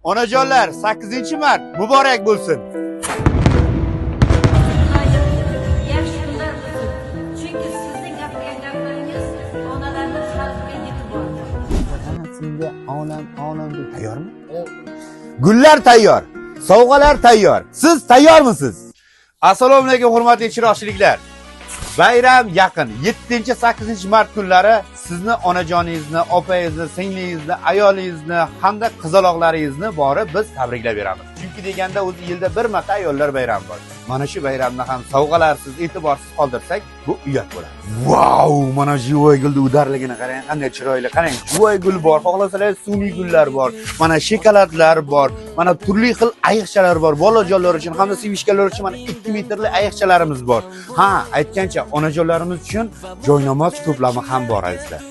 Onajonlar, 8-mart muborak bo'lsin. Yaxshi kunlar bo'lsin. Chunki sizning gapirgan gaplaringiz onalarning qalbiga yetib bordi. Senga onam, onam deb tayyormi? Gullar tayyor, sovg'alar tayyor. Siz tayyormisiz? Assalomu alaykum, hurmatli chiroqchiliklar. Bayram yaqin. 7-8-mart kunlari sizni onajoningizni, opangizni, singlingizni, ayolingizni hamda qizaloqlaringizni borib biz tabriklab beramiz. Chunki deganda o'zi yilda bir marta ayollar bayrami bor. Mana shu bayramni ham sovg'alarsiz, e'tiborsiz qoldirsak, bu uyat bo'ladi. Vau, mana живой gulni udarligini qarang, qanday chiroyli. Qarang, живой gul bor, xohlasalar sun'iy gullar bor. Mana shokoladlar bor, mana turli xil ayiqchalar bor. Bolajonlar uchun hamda sevishganlar uchun mana 2 metrli ayiqchalarimiz bor. Ha, aytgancha, onajonlarimiz uchun joynamoz to'plami ham bor, azizlar.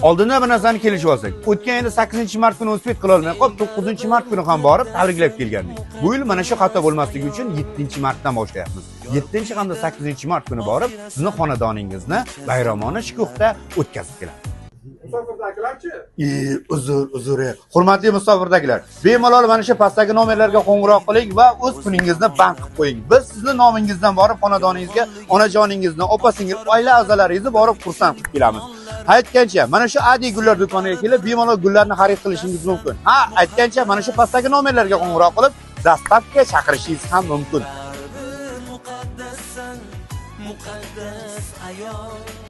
Oldindan bir narsani kelishib olsak. O'tgan yili 8-mart kuni успеть qilolmay qolib, 9-mart kuni ham borib tabriklab kelgandik. Bu yil mana shu xato bo'lmasligi uchun 7-martdan boshlayapmiz. 7 hamda 8-mart kuni borib, sizni xonadoningizni bayramona shukuhda o'tkazib kelamiz. Musofirdagilarchi? E, uzr, uzr. Hurmatli musofirdagilar, bemalol mana shu pastdagi nomerlarga qo'ng'iroq qiling va o'z pulingizni band qilib qo'ying. Biz sizni nomingizdan borib xonadoningizga onajoningizni, opa singil, oila a'zolaringizni borib xursand qilib kelamiz. Aytgancha, mana shu Adi gullar do'koniga kelib bemalol gullarni xarid qilishingiz mumkin. Ha, aytgancha, mana shu pastdagi nomerlarga qo'ng'iroq qilib, доставка chaqirishingiz ham mumkin. Muqaddassan, muqaddas ayol.